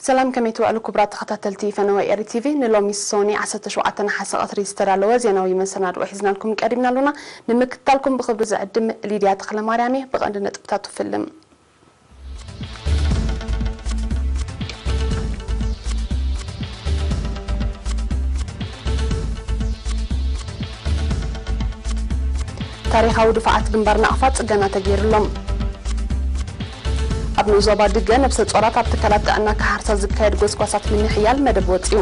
ሰላም፣ ከመይ ትውዕሉ ክቡራት ተኸታተልቲ ፈነወ ኤሪ ቲቪ? ንሎሚ ሶኒ ዓሰርተ ሸውዓተ ነሓሰ ቀትሪ ዝተዳለወ ዜናዊ መሰናድኦ ሒዝናልኩም ቀሪብና ኣሎና። ንምክትታልኩም ብኽብሪ ዝዕድም ሊድያ ተኽለማርያም እየ። ብቐንዲ ነጥብታቱ ፍልም። ታሪኻዊ ድፋዓት ግንባር ናቕፋ ጽገና ተገይሩሎም። ኣብ ንኡስ ዞባ ድገ ነብሰ ጾራት ኣብ ትካላት ጥዕና ክሓርሳ ዝካየድ ጎስጓሳት ንምሕያል መደብ ወጺኡ።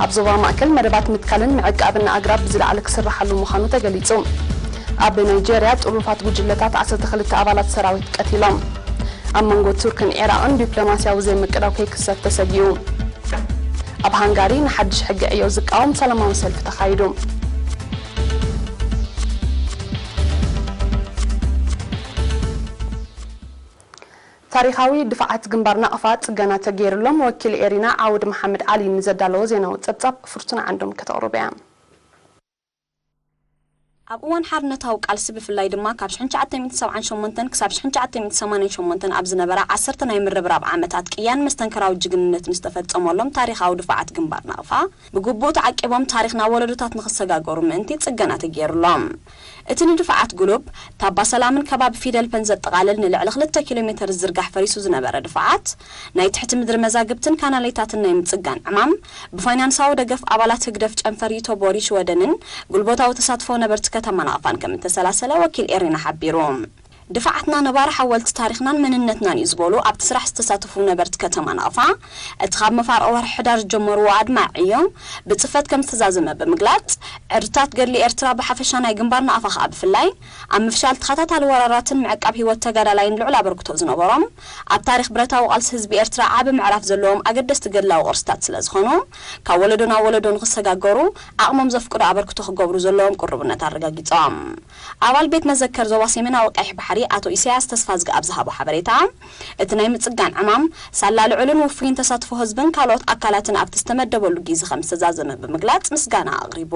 ኣብ ዞባ ማእከል መደባት ምትካልን ምዕቃብን ኣግራብ ብዝለዓለ ክስርሓሉ ምዃኑ ተገሊጹ። ኣብ ናይጀርያ ጥሩፋት ጉጅለታት ዓሰርተ ክልተ ኣባላት ሰራዊት ቀቲሎም። ኣብ መንጎ ቱርክን ዒራቕን ዲፕሎማስያዊ ዘይምቅዳው ከይክሰት ተሰጊኡ። ኣብ ሃንጋሪ ንሓድሽ ሕጊ ዕዮ ዝቃወም ሰላማዊ ሰልፊ ተኻይዱ። ታሪኻዊ ድፋዓት ግንባር ናቕፋ ጽገና ተገይሩሎም። ወኪል ኤሪና ዓውድ መሓመድ ዓሊ ንዘዳለዎ ዜናዊ ጸብጻብ ፍርቱና ዓንዶም ከተቕርብ እያ። ኣብ እዋን ሓርነታዊ ቃልሲ ብፍላይ ድማ ካብ ሽሕን ትሽዓተ ሚእትን ሰብዓን ሸሞንተን ክሳብ ሽሕን ትሽዓተ ሚእትን ሰማንያን ሸሞንተን ኣብ ዝነበራ ዓሰርተ ናይ ምርብራብ ዓመታት ቅያን መስተንከራዊ ጅግንነትን ዝተፈጸመሎም ታሪኻዊ ድፋዓት ግንባር ናቕፋ ብግቡእ ተዓቂቦም ታሪኽ ናብ ወለዶታት ንኽሰጋገሩ ምእንቲ ጽገና ተገይሩሎም። እቲ ንድፋዓት ጉሉብ ታባ ሰላምን ከባቢ ፊደልፐን ዘጠቓልል ንልዕሊ ክልተ ኪሎ ሜተር ዝዝርጋሕ ፈሪሱ ዝነበረ ድፋዓት ናይ ትሕቲ ምድሪ መዛግብትን ካናሌታትን ናይ ምጽጋን ዕማም ብፋይናንሳዊ ደገፍ ኣባላት ህግደፍ ጨንፈር ዩቶቦሪ ሽወደንን ጉልበታዊ ተሳትፎ ነበርቲ ከተማ ናቕፋን ከም እተሰላሰለ ወኪል ኤሪና ሓቢሩ። ድፋዓትና ነባሪ ሓወልቲ ታሪኽናን መንነትናን እዩ ዝበሉ ኣብቲ ስራሕ ዝተሳተፉ ነበርቲ ከተማ ናቕፋ፣ እቲ ካብ መፋርቕ ወርሒ ሕዳር ዝጀመርዎ ኣድማዒ ዕዮ ብጽፈት ከም ዝተዛዘመ ብምግላጽ፣ ዕርድታት ገድሊ ኤርትራ ብሓፈሻ ናይ ግንባር ናቕፋ ከኣ ብፍላይ ኣብ ምፍሻል ተኸታታሊ ወራራትን ምዕቃብ ህይወት ተጋዳላይን ልዑል ኣበርክቶ ዝነበሮም፣ ኣብ ታሪኽ ብረታዊ ቃልሲ ህዝቢ ኤርትራ ዓቢ ምዕራፍ ዘለዎም ኣገደስቲ ገድላዊ ቅርስታት ስለ ዝኾኑ፣ ካብ ወለዶ ናብ ወለዶ ንኽሰጋገሩ ዓቕሞም ዘፍቅዶ ኣበርክቶ ክገብሩ ዘለዎም ቅሩብነት ኣረጋጊጾም። ኣባል ቤት መዘከር ዞባ ሰሜናዊ ቀይሕ ባሕሪ ኣቶ ኢሳያስ ተስፋዝጊ ኣብ ዝሃቦ ሓበሬታ፣ እቲ ናይ ምጽጋን ዕማም ሳላ ልዑልን ውፉይን ተሳትፎ ህዝብን ካልኦት ኣካላትን ኣብቲ ዝተመደበሉ ግዜ ከም ዝተዛዘመ ብምግላጽ ምስጋና ኣቕሪቡ።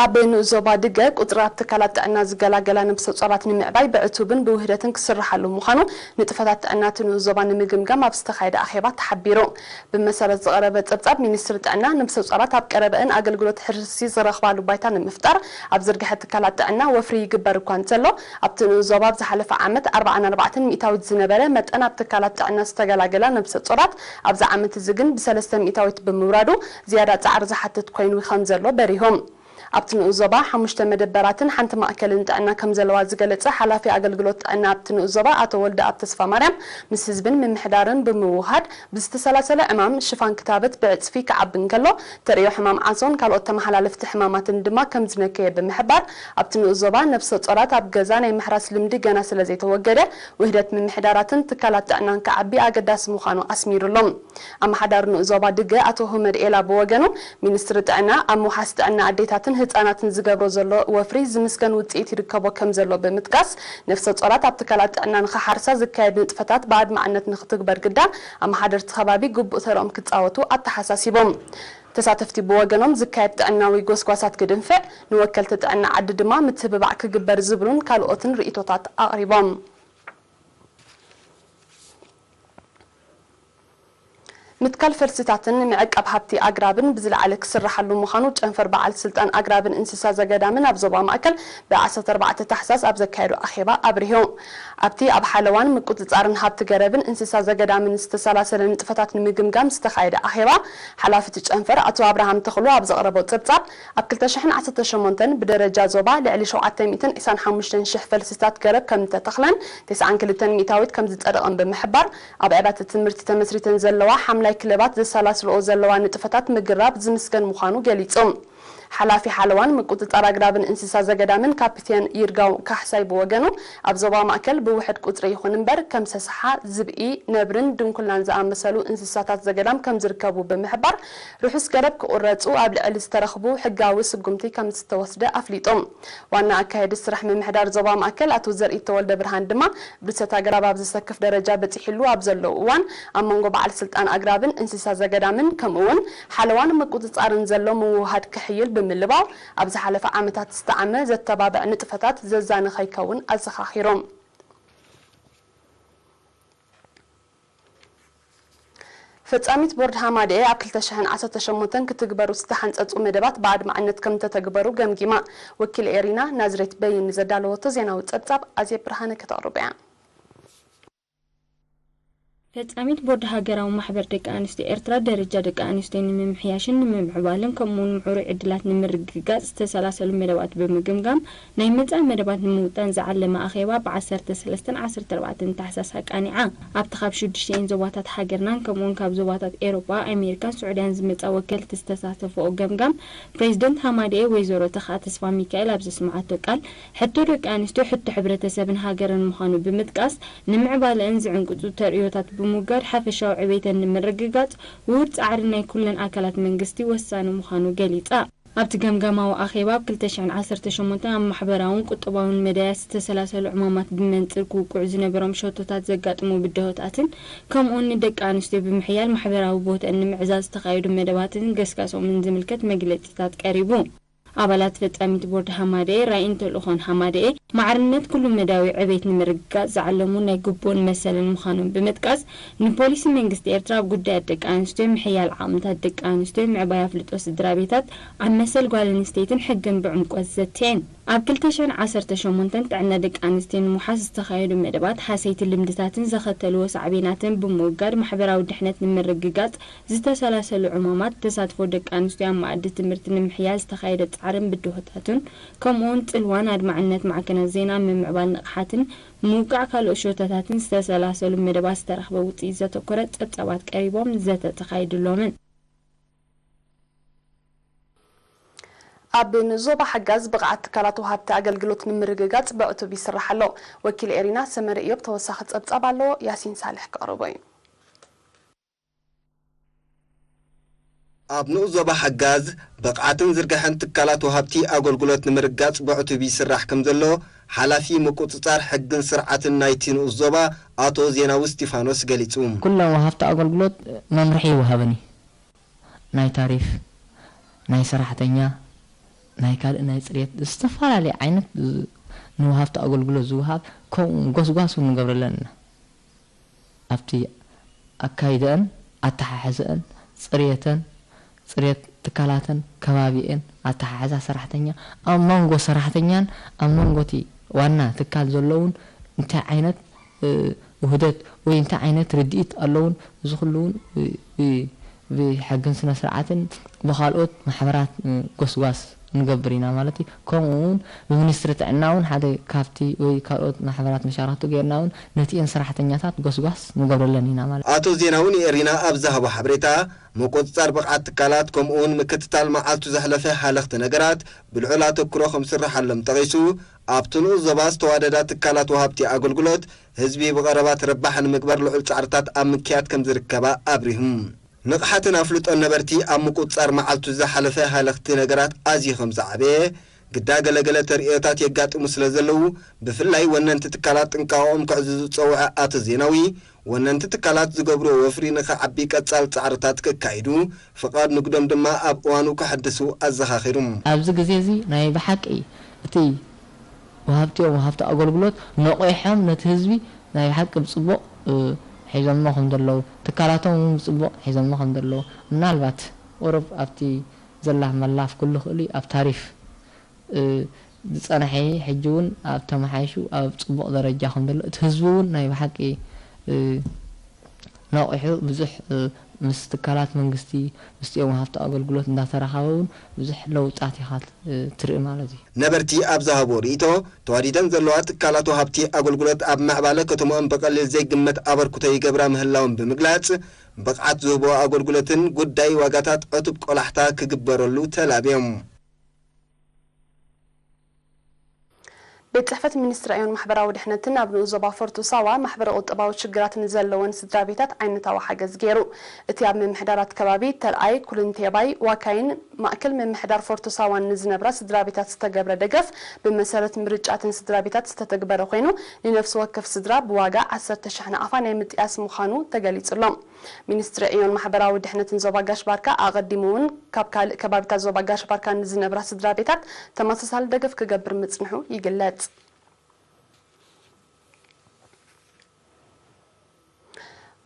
ኣብ ንኡስ ዞባ ድገ ቁጽሪ ኣብ ትካላት ጥዕና ዝገላገላ ነብሰ ጾራት ንምዕባይ ብዕቱብን ብውህደትን ክስርሓሉ ምዃኑ ንጥፈታት ጥዕና እቲ ንኡስ ዞባ ንምግምጋም ኣብ ዝተኻየደ ኣኼባ ተሓቢሩ። ብመሰረት ዝቐረበ ጸብጻብ ሚኒስትሪ ጥዕና፣ ነብሰ ጾራት ኣብ ቀረበእን ኣገልግሎት ሕርሲ ዝረኽባሉ ባይታ ንምፍጣር ኣብ ዝርግሐ ትካላት ጥዕና ወፍሪ ይግበር እኳ እንተሎ፣ ኣብቲ ንኡስ ዞባ ኣብ ዝሓለፈ ዓመት ኣርባዓን ኣርባዕተን ሚእታዊት ዝነበረ መጠን ኣብ ትካላት ጥዕና ዝተገላገላ ነብሰ ጾራት ኣብዚ ዓመት እዚ ግን ብሰለስተ ሚእታዊት ብምውራዱ ዝያዳ ጻዕሪ ዝሓትት ኮይኑ ከም ዘሎ በሪሆም። ኣብቲ ንኡስ ዞባ ሓሙሽተ መደበራትን ሓንቲ ማእከልን ጥዕና ከም ዘለዋ ዝገለጸ ሓላፊ ኣገልግሎት ጥዕና ኣብቲ ንኡስ ዞባ ኣቶ ወልደኣብ ተስፋማርያም፣ ምስ ህዝብን ምምሕዳርን ብምውሃድ ብዝተሰላሰለ ዕማም ሽፋን ክታበት ብዕጽፊ ክዓቢ እንከሎ፣ ተርእዮ ሕማም ዓሶን ካልኦት ተመሓላለፍቲ ሕማማትን ድማ ከም ዝነከየ ብምሕባር፣ ኣብቲ ንኡስ ዞባ ነብሰ ጾራት ኣብ ገዛ ናይ ምሕራስ ልምዲ ገና ስለ ዘይተወገደ፣ ውህደት ምምሕዳራትን ትካላት ጥዕናን ክዓቢ ኣገዳሲ ምዃኑ ኣስሚሩሎም። ኣመሓዳሪ ንኡስ ዞባ ድገ ኣቶ ሁመድ ኤላ ብወገኑ፣ ሚኒስትሪ ጥዕና ኣብ ምውሓስ ጥዕና ኣዴታትን ህጻናትን ዝገብሮ ዘሎ ወፍሪ ዝምስገን ውጽኢት ይርከቦ ከም ዘሎ ብምጥቃስ፣ ነፍሰ ጾራት ኣብ ትካላት ጥዕና ንኽሓርሳ ዝካየድ ንጥፈታት ብኣድማዕነት ንኽትግበር ግዳ ኣመሓደርቲ ከባቢ ግቡእ ተረኦም ክጻወቱ ኣተሓሳሲቦም። ተሳተፍቲ ብወገኖም ዝካየድ ጥዕናዊ ጎስጓሳት ክድንፍዕ፣ ንወከልቲ ጥዕና ዓዲ ድማ ምትብባዕ ክግበር ዝብሉን ካልኦትን ርእይቶታት ኣቕሪቦም። ምትካል ፈልስታትን ምዕቃብ ሃብቲ ኣግራብን ብዝለዓለ ክስርሓሉ ምዃኑ ጨንፈር በዓል ስልጣን ኣግራብን እንስሳ ዘገዳምን ኣብ ዞባ ማእከል ብ ዓሰርተ ኣርባዕተ ታሕሳስ ኣብ ዘካየዶ ኣኼባ ኣብሪሁ። ኣብቲ ኣብ ሓለዋን ምቁጽጻርን ሃብቲ ገረብን እንስሳ ዘገዳምን ዝተሰላሰለ ንጥፈታት ንምግምጋም ዝተኻየደ ኣኼባ፣ ሓላፊ እቲ ጨንፈር ኣቶ ኣብርሃም ተኽሉ ኣብ ዘቕረቦ ጸብጻብ፣ ኣብ ክልተ ሽሕን ዓሰርተ ሸሞንተን ብደረጃ ዞባ ልዕሊ ሸውዓተ ሚእትን ዕስራን ሓሙሽተን ሽሕ ፈልስታት ገረብ ከም እተተኽለን፣ ተስዓን ክልተን ሚእታዊት ከም ዝጸደቐን ብምሕባር፣ ኣብ ኣብያተ ትምህርቲ ተመስሪተን ዘለዋ ሓምላይ ክለባት ዘሰላስልኦ ዘለዋ ንጥፈታት ምግራብ ዝምስገን ምዃኑ ገሊጹ። ሓላፊ ሓለዋን ምቁጽጻር ኣግራብን እንስሳ ዘገዳምን ካፒቴን ይርጋው ካሕሳይ ብወገኑ፣ ኣብ ዞባ ማእከል ብውሕድ ቁጽሪ ይኹን እምበር፣ ከም ሰሰሓ፣ ዝብኢ፣ ነብርን ድንኩላን ዝኣመሰሉ እንስሳታት ዘገዳም ከም ዝርከቡ ብምሕባር፣ ርሑስ ገረብ ክቑረጹ ኣብ ልዕሊ ዝተረኽቡ ሕጋዊ ስጉምቲ ከም ዝተወስደ ኣፍሊጡ። ዋና ኣካየዲ ስራሕ ምምሕዳር ዞባ ማእከል ኣቶ ዘርኢ ተወልደ ብርሃን ድማ፣ ብርሰት ኣግራብ ኣብ ዘሰክፍ ደረጃ በጺሕሉ ኣብ ዘለዉ እዋን፣ ኣብ መንጎ በዓል ስልጣን ኣግራብን እንስሳ ዘገዳምን፣ ከምኡ እውን ሓለዋን ምቁጽጻርን ዘሎ ምውህሃድ ክሕይል ብምልባው፣ ኣብ ዝሓለፈ ዓመታት ዝተዓመ ዘተባብዕ ንጥፈታት ዘዛነ ከይከውን ኣዘኻኺሮም። ፈጻሚት ቦርድ ሃማደኤ ኣብ ክልተ ሽሕን ዓሰርተ ሸሞንተን ክትግበሩ ዝተሓንጸጹ መደባት ብኣድማዕነት ከም ተተግበሩ ገምጊማ። ወኪል ኤሪና ናዝሬት በይን ዘዳለወቶ ዜናዊ ጸብጻብ ኣዜብ ብርሃነ ከተቕርቦ እያ። ፈጻሚት ቦርድ ሃገራዊ ማሕበር ደቂ ኣንስትዮ ኤርትራ ደረጃ ደቂ ኣንስትዮ ንምምሕያሽን ንምምዕባልን ከምኡውን ምዕሩይ ዕድላት ንምርግጋጽ ዝተሰላሰሉ መደባት ብምግምጋም ናይ መጻኢ መደባት ንምውጣን ዝዓለመ ኣኼባ ብ ዓሰርተ ሰለስተን ዓሰርተ ኣርባዕተን ታሕሳስ ኣቃኒዓ። ኣብቲ ካብ ሽዱሽተን ዞባታት ሃገርናን ከምኡውን ካብ ዞባታት ኤሮጳ፣ ኣሜሪካን ስዑድያን ዝመጻ ወከልቲ ዝተሳተፈኦ ገምጋም ፕሬዚደንት ሃማደኤ ወይዘሮ ተኽኣ ተስፋ ሚካኤል ኣብ ዘስምዓቶ ቃል፣ ሕቶ ደቂ ኣንስትዮ ሕቶ ሕብረተሰብን ሃገርን ምዃኑ ብምጥቃስ፣ ንምዕባለአን ዝዕንቅጹ ተርእዮታት ብምውጋድ ሓፈሻዊ ዕቤተን ንምርግጋጽ ውሁድ ጻዕሪ ናይ ኩለን ኣካላት መንግስቲ ወሳኒ ምዃኑ ገሊጻ። ኣብቲ ገምጋማዊ ኣኼባ ኣብ ክልተ ሽሕን ዓሰርተ ሸሞንተን ኣብ ማሕበራውን ቁጠባውን መዳያት ዝተሰላሰሉ ዕማማት ብመንጽር ክውቅዑ ዝነበሮም ሸቶታት ዘጋጥሙ ብድሆታትን ከምኡውን ንደቂ ኣንስትዮ ብምሕያል ማሕበራዊ ቦትአን ንምዕዛዝ ዝተኻየዱ መደባትን ገስጋሶምን ዝምልከት መግለጺታት ቀሪቡ። ኣባላት ፈጻሚት ቦርድ ሃማደኤ ራኢን ተልእኾን ሃማደኤ ማዕርነት ኩሉ መዳዊ ዕቤት ንምርግጋጽ ዝዓለሙ ናይ ግቡእን መሰልን ምዃኖም ብምጥቃስ፣ ንፖሊሲ መንግስቲ ኤርትራ ኣብ ጉዳያት ደቂ ኣንስትዮ፣ ምሕያል ዓቕምታት ደቂ ኣንስትዮ፣ ምዕባይ ኣፍልጦ ስድራ ቤታት ኣብ መሰል ጓል ኣንስተይትን ሕግን ብዕምቆት ዘትየን። ኣብ ክልተ ሽሕን ዓሰርተ ሸሞንተን ጥዕና ደቂ ኣንስትዮ ንምውሓስ ዝተኻየዱ መደባት ሃሰይቲ ልምድታትን ዘኸተልዎ ሳዕቤናትን ብምውጋድ ማሕበራዊ ድሕነት ንምርግጋጽ ዝተሰላሰሉ ዕማማት፣ ተሳትፎ ደቂ ኣንስትዮ ኣብ መኣዲ ትምህርቲ ንምሕያል ዝተኻየደ ጻዕርን ብድሆታቱን፣ ከምኡውን ጽልዋን ኣድማዕነት ማዕከናት ዜና ኣብ ምምዕባል ንቕሓትን ምውቃዕ ካልኦት ሸቶታትን ዝተሰላሰሉ መደባት ዝተረኽበ ውጽኢት ዘተኮረ ጸብጻባት ቀሪቦም ዘተ ተኻይድሎምን። ኣብ ንዞባ ሓጋዝ ብቕዓት ትካላት ወሃብቲ ኣገልግሎት ንምርግጋጽ ብዕቱብ ይስራሕ ኣሎ። ወኪል ኤሪና ሰመረ ኢዮብ ተወሳኺ ጸብጻብ ኣለዎ፣ ያሲን ሳልሕ ከቕርቦ እዩ። ኣብ ንኡስ ዞባ ሓጋዝ ብቕዓትን ዝርግሐን ትካላት ወሃብቲ ኣገልግሎት ንምርጋጽ ብዕቱብ ይስራሕ ከም ዘሎ ሓላፊ ምቁጽጻር ሕግን ስርዓትን ናይቲ ንኡስ ዞባ ኣቶ ዜናዊ እስቲፋኖስ ገሊጹ። ኩለን ወሃብቲ ኣገልግሎት መምርሒ ይወሃበን እዩ። ናይ ታሪፍ፣ ናይ ሰራሕተኛ፣ ናይ ካልእ ናይ ጽሬት፣ ዝተፈላለየ ዓይነት ዝ-፣ ንወሃብቲ ኣገልግሎት ዝወሃብ ከምኡ እውን ጎስጓስ እውን ንገብረለን ኢና። ኣብቲ ኣካይደአን፣ ኣተሓሕዘአን፣ ጽርየተን፣ ጽርየት ትካላተን፣ ከባቢኤን፣ ኣተሓሕዛ ሰራሕተኛ፣ ኣብ መንጎ ሰራሕተኛን ኣብ መንጎ እቲ ዋና ትካል ዘለውን እንታይ ዓይነት፣ እ፣ ውህደት ወይ እንታይ ዓይነት ርድኢት ኣለውን፣ እዚ ኩሉ እውን ብ-፣ ብ-፣ ብሕግን ስነ ስርዓትን ብኻልኦት ማሕበራት፣ እ፣ ጎስጓስ ንገብር ኢና ማለት እዩ። ከምኡ እውን ብሚኒስትሪ ጥዕና እውን ሓደ ካብቲ ወይ ካልኦት ማሕበራት መሻርክቲ ጌርና እውን ነቲኤን ሰራሕተኛታት ጎስጓስ ንገብረለን ኢና ማለት እዩ። ኣቶ ዜናዊ ንኤሪና ኣብ ዝሃቦ ሓበሬታ፣ ምቁጽጻር ብቕዓት ትካላት ከምኡ እውን ምክትታል መዓልቱ ዘሕለፈ ሃለኽቲ ነገራት ብልዑል ኣተኩሮ ከም ዝስርሓሎም ጠቒሱ፣ ኣብቲ ንኡስ ዞባ ዝተዋደዳ ትካላት ወሃብቲ ኣገልግሎት ህዝቢ ብቐረባ ተረባሒ ንምግባር ልዑል ጻዕርታት ኣብ ምክያድ ከም ዝርከባ ኣብሪሁ። ንቕሓትን ኣፍልጦን ነበርቲ ኣብ ምቁጽጻር መዓልቱ ዝሓለፈ ሃለኽቲ ነገራት ኣዝዩ ከም ዝዓበየ፣ ግዳ ገለገለ ተርእዮታት የጋጥሙ ስለ ዘለዉ፣ ብፍላይ ወነንቲ ትካላት ጥንቃቐኦም ከዕዝዙ ዝጸውዐ ኣቶ ዜናዊ፣ ወነንቲ ትካላት ዝገብርዎ ወፍሪ ንኽዓቢ ቀጻል ጻዕርታት ከካይዱ፣ ፍቓድ ንግዶም ድማ ኣብ እዋኑ ከሐድሱ ኣዘኻኺሩ። ኣብዚ ግዜ እዚ ናይ ብሓቂ እቲ ወሃብቲኦም ወሃብቲ ኣገልግሎት ነቒሖም ነቲ ህዝቢ ናይ ብሓቂ ብጽቡቕ፣ እ፣ ሒዞሞ ከም ዘለዉ፣ ትካላቶም እውን ብጽቡቕ ሒዞሞ ከም ዘለዉ፣ ምናልባት ቁሩብ ኣብቲ ዘላፍ መላፍ ክህሉ ይኽእል እዩ፣ ኣብ ታሪፍ፣ እ፣ ዝጸንሐ እዩ። ሕጂ እውን ኣብ ተመሓይሹ ኣብ ጽቡቕ ደረጃ ከም ዘሎ፣ እቲ ህዝቢ እውን ናይ ብሓቂ፣ እ፣ ነቒሑ ብዙሕ፣ እ፣ ምስ ትካላት መንግስቲ፣ ምስቲኦም ወሃብቲ ኣገልግሎት እንዳተራኸበ እውን ብዙሕ ለውጣት ኢኻ ት-፣ እ፣ ትርኢ ማለት እዩ። ነበርቲ ኣብ ዝሃብዎ ርእይቶ፣ ተዋዲደን ዘለዋ ትካላት ወሃብቲ ኣገልግሎት ኣብ ምዕባለ ከተምኦም ብቐሊል ዘይግመት ኣበርክቶ ይገብራ ምህላወን ብምግላጽ፣ ብቕዓት ዝህብዎ ኣገልግሎትን ጉዳይ ዋጋታት ዕቱብ ቆላሕታ ክግበረሉ ተላብዮም። ቤት ጽሕፈት ሚኒስትሪ ዕዮን ማሕበራዊ ድሕነትን ኣብ ንኡስ ዞባ ፎርቶ ሳዋ ማሕበረ ቁጠባዊ ሽግራት ንዘለወን ስድራ ቤታት ዓይነታዊ ሓገዝ ገይሩ። እቲ ኣብ ምምሕዳራት ከባቢ ተልኣይ፣ ኩልንቴባይ፣ ዋካይን ማእከል ምምሕዳር ፎርቶ ሳዋን ንዝነብራ ስድራ ቤታት ዝተገብረ ደገፍ ብመሰረት ምርጫ እተን ስድራ ቤታት ዝተተግበረ ኮይኑ፣ ንነፍሲ ወከፍ ስድራ ብዋጋ ዓሰርተ ሽሕ ናቕፋ ናይ ምጥያስ ምዃኑ ተገሊጹ ኣሎ። ሚኒስትሪ ዕዮን ማሕበራዊ ድሕነትን ዞባ ጋሽ ባርካ ኣቐዲሙ እውን ካብ ካልእ ከባቢታት ዞባ ጋሽ ባርካ ንዝነብራ ስድራ ቤታት ተመሳሳሊ ደገፍ ክገብር ምጽንሑ ይግለጽ።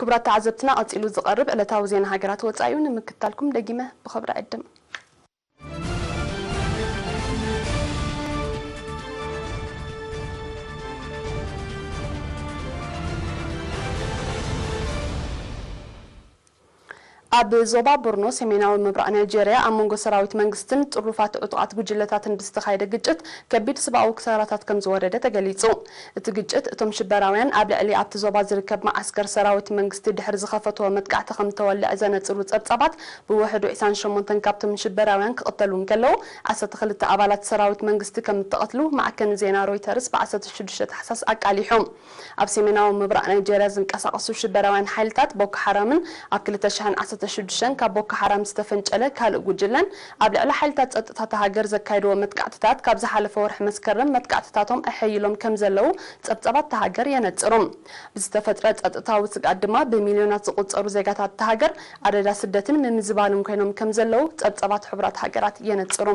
ክቡራት ተዓዘብትና፣ ቀጺሉ ዝቐርብ ዕለታዊ ዜና ሃገራት ወጻኢ እዩ። ንምክትታልኩም ደጊመ ብኽብሪ ዕድም። ኣብ ዞባ ቦርኖ ሰሜናዊ ምብራቕ ናይጄርያ ኣብ መንጎ ሰራዊት መንግስትን ጥሩፋት ዕጡቓት ጉጅለታትን ብዝተኻየደ ግጭት ከቢድ ሰብኣዊ ክሳራታት ከም ዝወረደ ተገሊጹ። እቲ ግጭት እቶም ሽበራውያን ኣብ ልዕሊ ኣብቲ ዞባ ዝርከብ መዓስከር ሰራዊት መንግስቲ ድሕሪ ዝኸፈትዎ መጥቃዕቲ ከም ዝተወልዐ ዘነጽሩ ጸብጻባት፣ ብውሕዱ ዕስራን ሸሞንተን ካብቶም ሽበራውያን ክቕተሉ እንከለዉ፣ ዓሰርተ ክልተ ኣባላት ሰራዊት መንግስቲ ከም እተቐትሉ ማዕከን ዜና ሮይተርስ ብ ዓሰርተ ሽዱሽተ ታሕሳስ ኣቃሊሑ። ኣብ ሰሜናዊ ምብራቕ ናይጄርያ ዝንቀሳቐሱ ሽበራውያን ሓይልታት ቦኮ ሓራምን ኣብ ክልተ ሽሕን ዓሰርተ ሽዱሽተን ካብ ቦኮ ሓራም ዝተፈንጨለ ካልእ ጉጅለን ኣብ ልዕሊ ሓይልታት ጸጥታ እታ ሃገር ዘካየድዎ መጥቃዕትታት ካብ ዝሓለፈ ወርሒ መስከረም መጥቃዕትታቶም ኣሐይሎም ከም ዘለዉ ጸብጻባት እታ ሃገር የነጽሩ። ብዝተፈጥረ ጸጥታዊ ስግኣት ድማ ብሚልዮናት ዝቑጸሩ ዜጋታት እታ ሃገር ኣደዳ ስደትን ምምዝባልን ኮይኖም ከም ዘለዉ ጸብጻባት ሕቡራት ሃገራት የነጽሩ።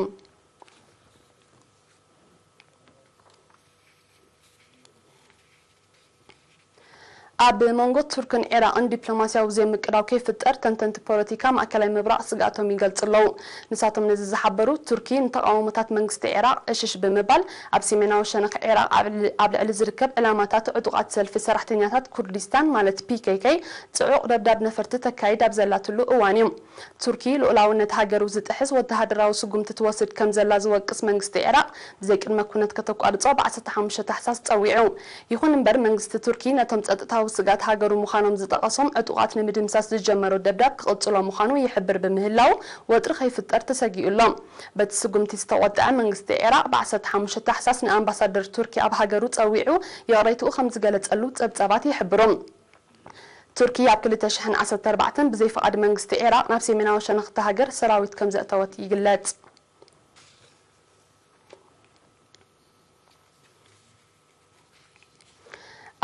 ኣብ መንጎ ቱርክን ዒራቕን ዲፕሎማስያዊ ዘይምቅዳው ከይፍጠር ተንተንቲ ፖለቲካ ማእከላይ ምብራቕ ስግኣቶም ይገልጹ ኣለዉ። ንሳቶም ነዚ ዝሓበሩ፣ ቱርኪ ንተቓውሞታት መንግስቲ ዒራቕ ዕሽሽ ብምባል፣ ኣብ ሰሜናዊ ሸነኽ ዒራቕ ኣብ ልዕ-፣ ኣብ ልዕሊ ዝርከብ ዕላማታት ዕጡቓት ሰልፊ ሰራሕተኛታት ኩርዲስታን ማለት ፒ ኬ ኬ ጽዑቕ ደብዳብ ነፈርቲ ተካይድ ኣብ ዘላትሉ እዋን እዩ። ቱርኪ ልኡላውነት ሃገሩ ዝጥሕስ ወተሃደራዊ ስጉምቲ ትወስድ ከም ዘላ ዝወቅስ መንግስቲ ዒራቕ፣ ብዘይ ቅድመ ኩነት ከተቋርጾ ብ ዓሰርተ ሓሙሽተ ታሕሳስ ጸዊዑ። ይኹን እምበር፣ መንግስቲ ቱርኪ ነቶም ጸጥታዊ ስግኣት ሃገሩ ምዃኖም ዝጠቐሶም ዕጡቓት ንምድምሳስ ዝጀመሮ ደብዳብ ክቕጽሎ ምዃኑ ይሕብር ብምህላው፣ ወጥሪ ከይፍጠር ተሰጊኡ ኣሎ። በቲ ስጉምቲ ዝተቖጥዐ መንግስቲ ዒራቕ፣ ብ ዓሰርተ ሓሙሽተ ታሕሳስ ንኣምባሳደር ቱርኪ ኣብ ሃገሩ ጸዊዑ፣ ይቕሬትኡ ከም ዝገለጸሉ ጸብጻባት ይሕብሩ። ቱርኪ ኣብ ክልተ ሽሕን ዓሰርተ ኣርባዕተን ብዘይ ፍቓድ መንግስቲ ዒራቕ ናብ ሰሜናዊ ሸነኽ እታ ሃገር ሰራዊት ከም ዘእተወት ይግለጽ።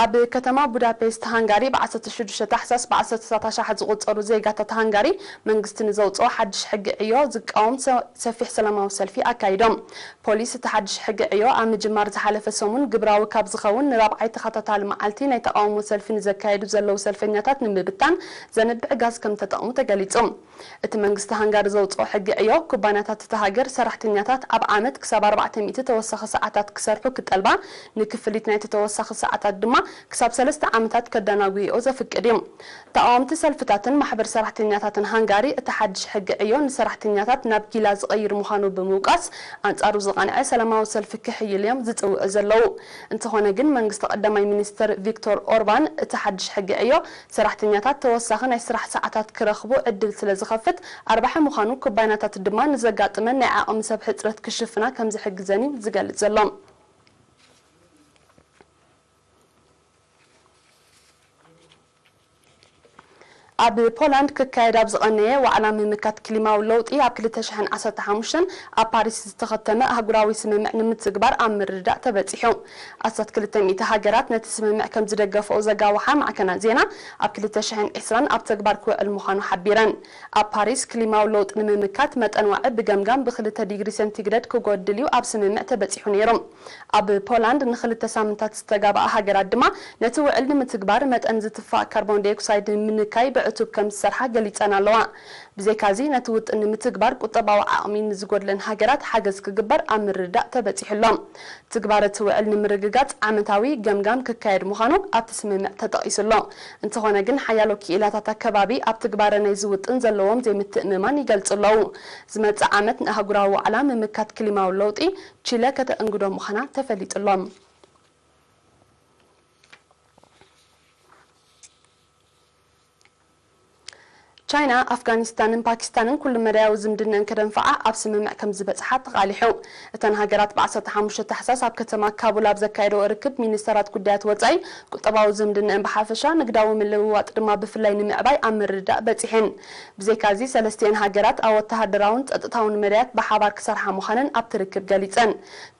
ኣብ ከተማ ቡዳፔስት ሃንጋሪ ብ ዓሰርተ ሽዱሽተ ታሕሳስ ብ ዓሰርተታት ኣሽሓት ዝቑጸሩ ዜጋታት ሃንጋሪ መንግስቲ ንዘውጽኦ ሓድሽ ሕጊ ዕዮ ዝቃወም ሰ-፣ ሰፊሕ ሰላማዊ ሰልፊ ኣካይዶም። ፖሊስ እቲ ሓድሽ ሕጊ ዕዮ ኣብ ምጅማር ዝሓለፈ ሰሙን ግብራዊ ካብ ዝኸውን ንራብዓይ ተኸታታሊ መዓልቲ ናይ ተቓውሞ ሰልፊ ንዘካየዱ ዘለዉ ሰልፈኛታት ንምብታን ዘንብዕ ጋዝ ከም ተጠቕሙ ተገሊጹ። እቲ መንግስቲ ሃንጋሪ ዘውጽኦ ሕጊ ዕዮ፣ ኩባንያታት እታ ሃገር ሰራሕተኛታት ኣብ ዓመት ክሳብ ኣርባዕተ ሚእቲ ተወሳኺ ሰዓታት ክሰርሑ ክጠልባ፣ ንክፍሊት ናይቲ ተወሳኺ ሰዓታት ድማ ክሳብ ሰለስተ ዓመታት ከደናጉይኦ ዘፍቅድ እዩ። ተቓወምቲ ሰልፍታትን ማሕበር ሰራሕተኛታትን ሃንጋሪ፣ እቲ ሓድሽ ሕጊ ዕዮ ንሰራሕተኛታት ናብ ጊላ ዝቐይር ምዃኑ ብምውቃስ፣ ኣንጻሩ ዝቐንዐ ሰላማዊ ሰልፊ ክሕይል እዮም ዝጽውዑ ዘለዉ። እንተኾነ ግን፣ መንግስቲ ቀዳማይ ሚኒስተር ቪክቶር ኦርባን፣ እቲ ሓድሽ ሕጊ ዕዮ ሰራሕተኛታት ተወሳኺ ናይ ስራሕ ሰዓታት ክረኽቡ ዕድል ስለ ዝኸፍት፣ ኣርባሒ ምዃኑ፣ ኩባንያታት ድማ ንዘጋጥመን ናይ ዓቕሚ ሰብ ሕጽረት ክሽፍና ከም ዝሕግዘን እዩ ዝገልጽ ዘሎ። ኣብ ፖላንድ ክካየድ ኣብ ዝቐነየ ዋዕላ ምምካት ክሊማዊ ለውጢ ኣብ ክልተ ሽሕን ዓሰርተ ሓሙሽተን ኣብ ፓሪስ ዝተኸተመ ኣህጉራዊ ስምምዕ ንምትግባር ኣብ ምርድዳእ ተበጺሑ። ኣስታት ክልተ ሚእቲ ሃገራት ነቲ ስምምዕ ከም ዝደገፈኦ ዘጋውሓ ማዕከናት ዜና፣ ኣብ ክልተ ሽሕን ዕስራን ኣብ ተግባር ክውዕል ምዃኑ ሓቢረን። ኣብ ፓሪስ ክሊማዊ ለውጢ ንምምካት መጠን ዋዒ ብገምጋም ብክልተ ዲግሪ ሴንቲግሬድ ክጎድል እዩ ኣብ ስምምዕ ተበጺሑ ነይሩ። ኣብ ፖላንድ ንክልተ ሳምንታት ዝተጋብኣ ሃገራት ድማ ነቲ ውዕል ንምትግባር መጠን ዝትፋእ ካርቦን ዳይኦክሳይድ ንምንካይ ብዕቱብ ከም ዝሰርሓ ገሊጸን ኣለዋ። ብዘይካዚ ነቲ ውጥን ንምትግባር ቁጠባዊ ዓቕሚ ንዝጎድለን ሃገራት ሓገዝ ክግበር ኣብ ምርድዳእ ተበጺሑ ኣሎ። ትግባረ እቲ ውዕል ንምርግጋጽ ዓመታዊ ገምጋም ክካየድ ምዃኑ ኣብቲ ስምምዕ ተጠቒሱ ኣሎ። እንተኾነ ግን ሓያሎ ክኢላታት ኣከባቢ ኣብ ትግባረ ናይዚ ውጥን ዘለዎም ዘይምትእምማን ይገልጹ ኣለዉ። ዝመጽእ ዓመት ንኣህጉራዊ ዋዕላ ምምካት ክሊማዊ ለውጢ ቺለ ከተእንግዶ ምዃና ተፈሊጡ ኣሎ። ቻይና፣ ኣፍጋኒስታንን ፓኪስታንን ኩሉ መዳያዊ ዝምድነን ከደንፍዓ ኣብ ስምምዕ ከም ዝበጽሓ ተቓሊሑ። እተን ሃገራት ብ ዓሰርተ ሓሙሽተ ታሕሳስ ኣብ ከተማ ካቡል ኣብ ዘካየደኦ ርክብ ሚኒስተራት ጉዳያት ወጻኢ፣ ቁጠባዊ ዝምድነን ብሓፈሻ ንግዳዊ ምልውዋጥ ድማ ብፍላይ ንምዕባይ ኣብ ምርድዳእ በጺሐን። ብዘይካዚ ሰለስቲኤን ሃገራት ኣብ ወተሃደራውን ጸጥታውን መዳያት ብሓባር ክሰርሓ ምዃነን ኣብቲ ርክብ ገሊጸን።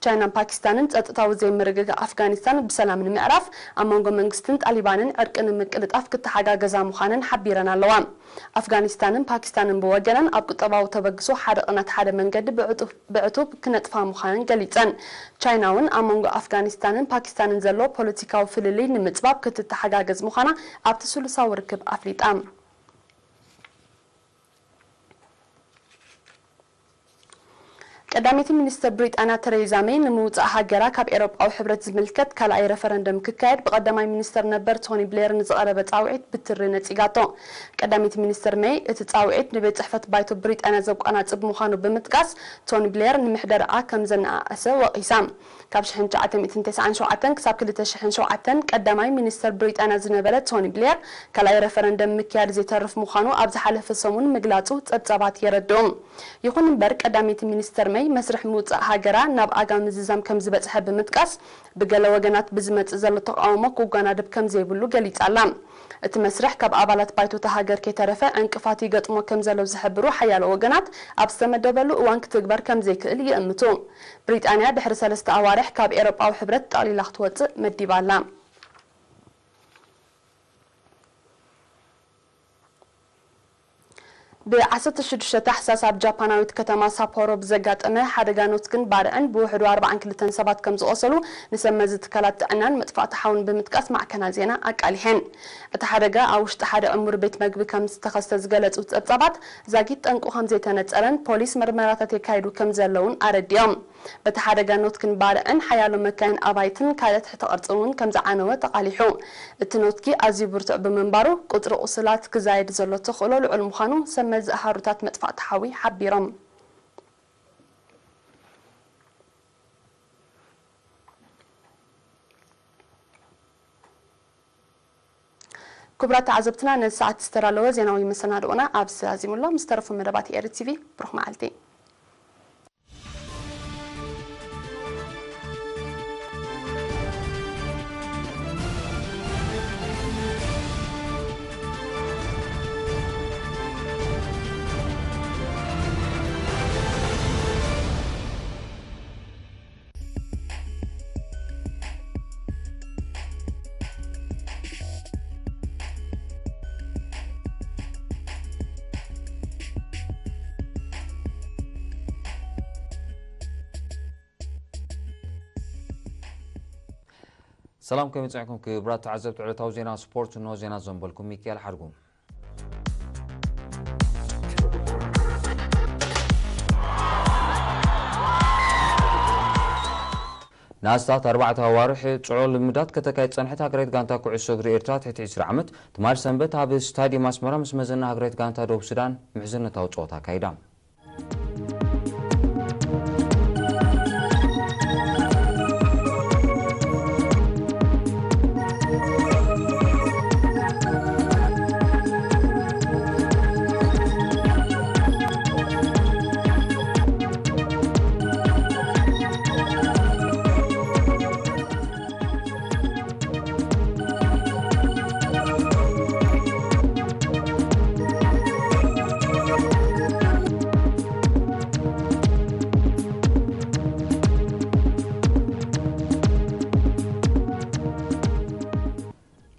ቻይናን ፓኪስታንን ጸጥታዊ ዘይምርግጋእ ኣፍጋኒስታን ብሰላም ንምዕራፍ ኣብ መንጎ መንግስትን ጣሊባንን ዕርቂ ንምቅልጣፍ ክተሓጋገዛ ምዃነን ሓቢረን ኣለዋ። ኣፍጋኒስታንን ፓኪስታንን ብወገነን ኣብ ቁጠባዊ ተበግሶ ሓደ ቅናት ሓደ መንገዲ ብዕጡብ ክነጥፋ ምዃነን ገሊጸን። ቻይና እውን ኣብ መንጎ ኣፍጋኒስታንን ፓኪስታንን ዘሎ ፖለቲካዊ ፍልልይ ንምጽባብ ክትተሓጋገዝ ምዃና ኣብቲ ስሉሳዊ ርክብ ኣፍሊጣ። ቀዳመይቲ ሚኒስትር ብሪጣንያ ተሬዛ ሜይ ንምውጻእ ሃገራ ካብ ኤውሮጳዊ ሕብረት ዝምልከት ካልኣይ ረፈረንደም ክካየድ ብቀዳማይ ሚኒስትር ነበር ቶኒ ብሌር ንዝቐረበ ጻውዒት ብትሪ ነጺጋቶ። ቀዳመይቲ ሚኒስትር ሜይ እቲ ጻውዒት ንቤት ጽሕፈት ባይቶ ብሪጣንያ ዘቋናጽብ ምዃኑ ብምጥቃስ ቶኒ ብሌር ንምሕደርኣ ከም ዘነኣእሰ ወቒሳ። ካብ ሽሕን ትሽዓተ ሚእትን ተስዓን ሸውዓተን ክሳብ ክልተ ሽሕን ሸውዓተን ቀዳማይ ሚኒስተር ብሪጣንያ ዝነበረ ቶኒ ብሌር ካልኣይ ረፈረንደም ምክያድ ዘይተርፍ ምዃኑ ኣብ ዝሓለፈ ሰሙን ምግላጹ ጸብጻባት የረድኡ። ይኹን እምበር ቀዳመይቲ ሚኒስተር መይ መስርሕ ምውጻእ ሃገራ ናብ ኣጋ ምዝዛም ከም ዝበጽሐ ብምጥቃስ ብገለ ወገናት ብዝመጽእ ዘሎ ተቓውሞ ክጓናደብ ከም ዘይብሉ ገሊጻ ኣላ። እቲ መስርሕ ካብ ኣባላት ባይቶ እታ ሃገር ከይተረፈ ዕንቅፋት ይገጥሞ ከም ዘሎ ዝሕብሩ ሓያሎ ወገናት ኣብ ዝተመደበሉ እዋን ክትግበር ከም ዘይክእል ይእምቱ። ብሪጣንያ ድሕሪ ሰለስተ ኣዋርሕ ካብ ኤውሮጳዊ ሕብረት ጠቕሊላ ክትወጽእ መዲባ ኣላ። ብ ዓሰርተ ሽዱሽተ ታሕሳስ ኣብ ጃፓናዊት ከተማ ሳፖሮ ብዘጋጠመ ሓደጋ ኖትግን ባርዕን ብውሕዱ ኣርባዓን ክልተን ሰባት ከም ዝቖሰሉ ንሰብ መዚ ትካላት ጥዕናን መጥፋእቲ ሓውን ብምጥቃስ ማዕከናት ዜና ኣቃሊሐን። እቲ ሓደጋ ኣብ ውሽጢ ሓደ ዕሙር ቤት መግቢ ከም ዝተኸስተ ዝገለጹ ጸብጻባት፣ ዛጊት ጠንቁ ከም ዘይተነጸረን ፖሊስ መርመራታት የካይዱ ከም ዘለውን ኣረዲኦም። በቲ ሓደጋ ኖትግን ባርዕን ሓያሎ መካይን ኣባይትን ካልእ ትሕተ ቅርጺ እውን ከም ዝዓነወ ተቓሊሑ። እቲ ኖትጊ ኣዝዩ ብርቱዕ ብምንባሩ፣ ቁጽሪ ቁስላት ክዛየድ ዘሎ ተኽእሎ ልዑል ምዃኑ ሰብ መዚ ኣሃዱታት መጥፋእቲ ሓዊ ሓቢሮም። ክቡራት ተዓዘብትና፣ ነዚ ሰዓት ዝተዳለወ ዜናዊ መሰናድኦና ኣብዚ ኣዚሙ ኣሎ። ምስ ተረፉ መደባት ኤሪ ቲቪ ብሩኽ መዓልቲ። ሰላም፣ ከመይ ጸኒሕኩም ክቡራት ተዓዘብቲ ዕለታዊ ዜና ስፖርት? እንሆ ዜና ዘንበልኩም ሚካኤል ሓድጉ። ንኣስታት ኣርባዕተ ኣዋርሕ ጽዑቕ ልምዳት ከተካይድ ጸንሐት ሃገራዊት ጋንታ ኩዕሶ እግሪ ኤርትራ ትሕቲ ዕስራ ዓመት፣ ትማል ሰንበት ኣብ ስታድየም ኣስመራ ምስ መዘና ሃገራዊት ጋንታ ደቡብ ሱዳን ምሕዝነታዊ ጸወታ ኣካይዳ።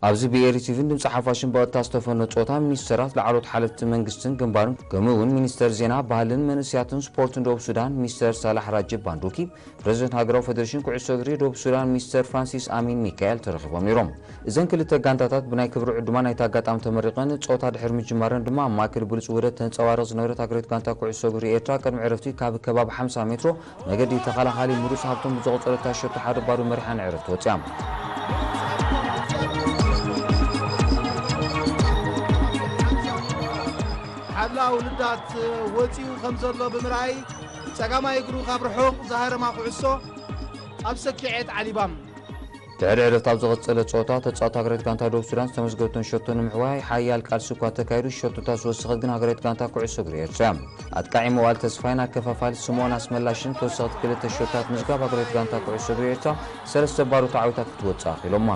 ኣብዚ ብኤሪ ቲቪን ድምፂ ሓፋሽን ብቐጥታ ዝተፈነወ ጸወታ፣ ሚኒስተራት፣ ላዕለዎት ሓለፍቲ መንግስትን ግንባርን፣ ከምኡ እውን ሚኒስተር ዜና፣ ባህልን መንእሰያትን ስፖርትን ደቡብ ሱዳን ሚስተር ሳላሕ ራጅብ ባንዱኪ፣ ፕረዚደንት ሃገራዊ ፌደሬሽን ኩዕሶ እግሪ ደቡብ ሱዳን ሚስተር ፍራንሲስ ኣሚን ሚካኤል ተረኺቦም ነይሮም። እዘን ክልተ ጋንታታት ብናይ ክብሪ ዕዱማን ናይቲ ኣጋጣሚ ተመሪቐን፣ ጸወታ ድሕሪ ምጅማረን ድማ ኣብ ማእከል ብሉጽ ውህደት ተንጸባርቕ ዝነበረት ሃገራዊት ጋንታ ኩዕሶ እግሪ ኤርትራ ቅድሚ ዕረፍቲ ካብ ከባቢ ሓምሳ ሜትሮ መገዲ ተኸላኻሊ ምሩጽ ሃብቶም ብዘቑጸረታ ሸቶ ሓደ ባዶ መሪሓ ንዕረፍቲ ወጺኣ። ሓላ ውልዳት ወጺኡ ከም ዘሎ ብምርኣይ፣ ጸጋማይ እግሩ ካብ ርሑቕ ዝሃረማ ኩዕሶ ኣብ ሰኪዔት ዓሊባ። ድሕሪ ዕረፍቲ ኣብ ዝቐጸለ ጸወታ፣ ተጻወቲ ሃገራዊት ጋንታ ደቡብ ሱዳን ዝተመዝገበቶም ሸቶ ንምሕዋይ ሓያል ቃልሲ እኳ ተካይዱ፣ ሸቶታት ዝወሰኸት ግን ሃገራዊት ጋንታ ኩዕሶ እግሪ ኤርትራ እያ። ኣጥቃዒ መዋእል ተስፋይን ኣከፋፋሊ ስምኦን ኣስመላሽን ተወሰኽቲ ክልተ ሸቶታት ምዝጋብ ሃገራዊት ጋንታ ኩዕሶ እግሪ ኤርትራ ሰለስተ ባዶ ተዓዊታ ክትወጽእ ኣኽኢሎማ።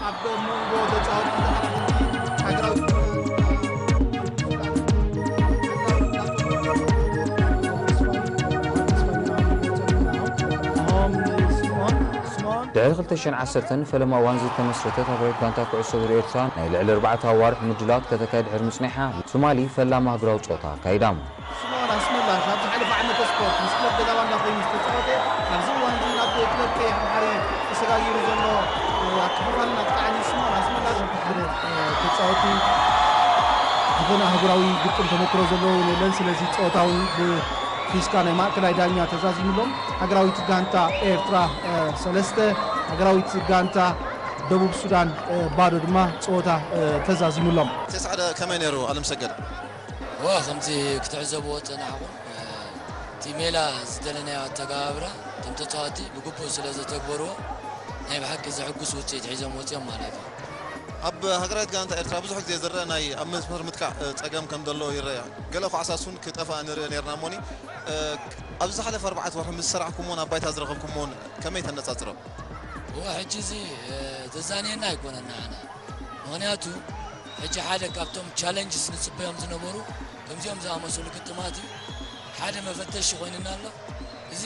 ኣብ መንጎ ተጻወትቲ ሃገራዊት ስምኦን ድሕሪ ክልተ ሽሕን ዓሰርተን ፈለማ እዋን ዝተመስረተት ሃገራዊት ጋንታ ኩዕሶ እግሪ ኤርትራ፣ ናይ ልዕሊ ኣርባዕተ ኣዋርሕ ምድላዋት ከተካይድ ድሕሪ ምጽኒሓ፣ ትማሊ ፈላሚ ኣህጉራዊ ጸወታ ኣካይዳ። ስምኦን ኣስመላሽ ኣብ ዝሓለፈ ዓመተ ስፖርት ምስ ክለብ ገዛ ባንዳ ኮይኑ ዝተጻወተ፣ ኣብዚ እዋን እዚ ናብ ክለብ ቀይሕ ባሕሪ ተሰጋጊሩ ዘሎ ኣከፋፋልን ኣጥቃዕን ስምኦን ኣስመላሽ ሓደ ተጻወቲ ዝኾነ ኣህጉራዊ ግጥም ተመክሮ ዘለዎ እውን የለን። ስለዚ ጸወታ እውን ብፊስካ ናይ ማእከላይ ዳኛ ተዛዚሙሎም። ሃገራዊት ጋንታ ኤርትራ ሰለስተ፣ ሃገራዊት ጋንታ ደቡብ ሱዳን ባዶ ድማ ጸወታ ተዛዚሙሎም። ተስዓደ ከመይ ነይሩ ኣለምሰገድ? ዋ ከምዚ ክትዕዘብዎ ጸናሕኹም፣ እቲ ሜላ ዝደለናዮ ኣተገባብራ እቶም ተጻወቲ ብግቡእ ስለ ዘተግበርዎ ናይ ብሓቂ ዘሕጉስ ውጽኢት ሒዞም ወጺኦም ማለት እዩ። ኣብ ሃገራዊት ጋንታ ኤርትራ ብዙሕ ግዜ ዝረአ ናይ ኣብ መስመር ምጥቃዕ ጸገም ከም ዘሎ ይረአ። ገለ ኳዕሳት እውን ክጠፍኣ ንርኢ ነርና እሞኒ ኣብዚ ዝሓለፈ ኣርባዕተ ወርሒ ምስ ዝሰራሕኩምዎን ኣብ ባይታ ዝረኸብኩምዎን ከመይ ተነጻጽሮ? እወ ሕጂ እዚ ዘዛንየና ኣይኮነን ንዓና። ምኽንያቱ ሕጂ ሓደ ካብቶም ቻለንጅስ ንጽበዮም ዝነበሩ ከምዚኦም ዝኣመሰሉ ግጥማት እዩ። ሓደ መፈተሺ ኮይንና ኣሎ። እዚ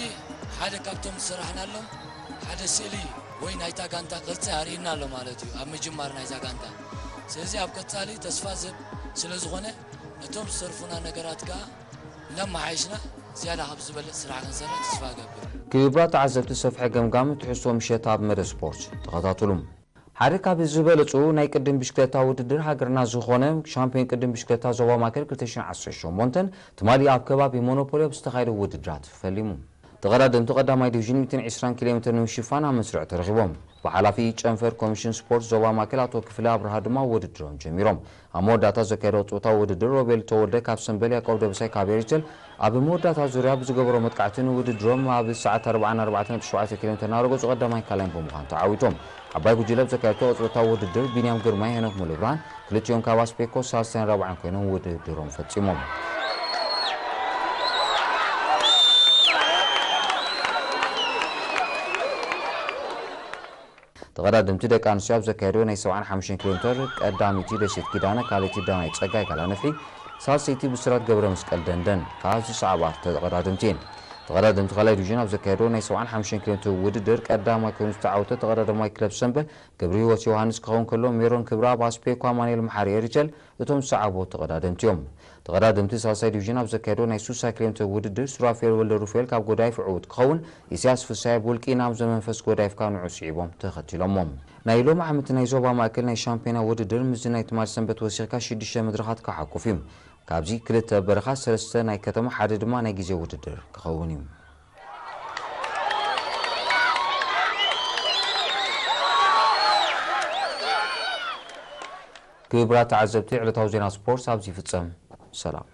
ሓደ ካብቶም ዝሰራሕናሎም ሓደ ስእሊ ወይ ናይታ ጋንታ ቅርጺ ኣርእዩና ኣሎ ማለት እዩ ኣብ ምጅማር ናይዛ ጋንታ። ስለዚ ኣብ ቀጻሊ ተስፋ ዝህብ ስለ ዝኾነ ነቶም ዝተርፉና ነገራት ከኣ እናመሓየሽና ዝያዳ ካብ ዝበልጽ ስራሕ ክንሰርሕ ተስፋ እገብር። ክቡራት ተዓዘብቲ ሰፍሐ ገምጋም ትሕዝቶ ምሸት ኣብ መደብ ስፖርት ተኸታተሉ። ሓደ ካብ ዝበለጹ ናይ ቅድም ብሽክለታ ውድድር ሃገርና ዝኾነ ሻምፒዮን ቅድም ብሽክለታ ዞባ ማእከል ክልተ ሽሕን ዓሰርተ ሸሞንተን ትማሊ ኣብ ከባቢ ሞኖፖሊ ኣብ ዝተኻየደ ውድድራት ፈሊሙ። ተቐዳደምቲ ቀዳማይ ዲቪዥን ሚእትን ዕስራን ኪሎ ሜትር ንምሽፋን ኣብ መስርዕ ተረኺቦም። ብሓላፊ ጨንፈር ኮሚሽን ስፖርት ዞባ ማእከል ኣቶ ክፍለ ኣብርሃ ድማ ውድድሮም ጀሚሮም። ኣብ መወዳእታ ዘካየዶ ጾታዊ ውድድር ሮቤል ተወልደ ካብ ሰምበል፣ ያዕቆብ ደበሳይ ካብ ኤሪትል ኣብ መወዳእታ ዙርያ ብዝገበሮ መጥቃዕቲ ንውድድሮም ኣብ ሰዓት ኣርብዓን ኣርባዕተን ነጥቢ ሸውዓተ ኪሎ ሜትር እናረገጹ ቀዳማይን ካልኣይን ብምዃን ተዓዊቶም። ዓባይ ጉጅለ ኣብ ዘካየዶ ጾታዊ ውድድር ቢንያም ግርማይ፣ ሄኖክ ሙሉብርሃን ክልቲኦም ካብ ኣስፔኮ ሳልሳይን ራብዓን ኮይኖም ውድድሮም ፈጺሞም። ተቐዳደምቲ ደቂ ኣንስትዮ ኣብ ዘካየድዎ ናይ ሰብዓን ሓሙሽተን ኪሎ ሜትር ቀዳመይቲ ደሴት ኪዳነ፣ ካልኣይቲ ዳናይት ጸጋይ፣ ካልኣ ነፍሒ ሳልሰይቲ ብስራት ገብረመስቀል ደንደን ከኣ ዝሰዕባ ተቐዳደምቲ እየን። ተቐዳደምቲ ካልኣይ ዲቪዥን ኣብ ዘካየድዎ ናይ ሰብዓን ሓሙሽተን ኪሎ ሜትር ውድድር ቀዳማይ ኮይኑ ዝተዓወተ ተቐዳዳማይ ክለብ ሰምበል ገብረሂወት ዮሃንስ ክኸውን ከሎ፣ ሜሮን ክብረኣብ ኣስፔኮ፣ ኣማኑኤል መሓሪ ኤሪቸል እቶም ዝሰዓቡ ተቐዳደምቲ እዮም። ተቐዳደምቲ ሳልሳይ ዲቪዥን ኣብ ዘካየዶ ናይ ስሳ ኪሎ ሜትር ውድድር ሱራፌል ወልደሩፋኤል ካብ ጎዳይፍ ዕዉት ክኸውን፣ ኢሳያስ ፍስሃየ ብውልቂ ናብ ዘመንፈስ ጎዳይፍ ካብ ንዑ ስዒቦም ተኸቲሎሞ። ናይ ሎሚ ዓመት ናይ ዞባ ማእከል ናይ ሻምፒዮና ውድድር ምስዚ ናይ ትማሊ ሰንበት ወሲኽካ ሽዱሽተ መድረኻት ክሓቁፍ እዩ። ካብዚ ክልተ በረኻ፣ ሰለስተ ናይ ከተማ፣ ሓደ ድማ ናይ ግዜ ውድድር ክኸውን እዩ። ክቡራት ተዓዘብቲ፣ ዕለታዊ ዜና ስፖርት ኣብዚ ይፍጸም። ሰላም።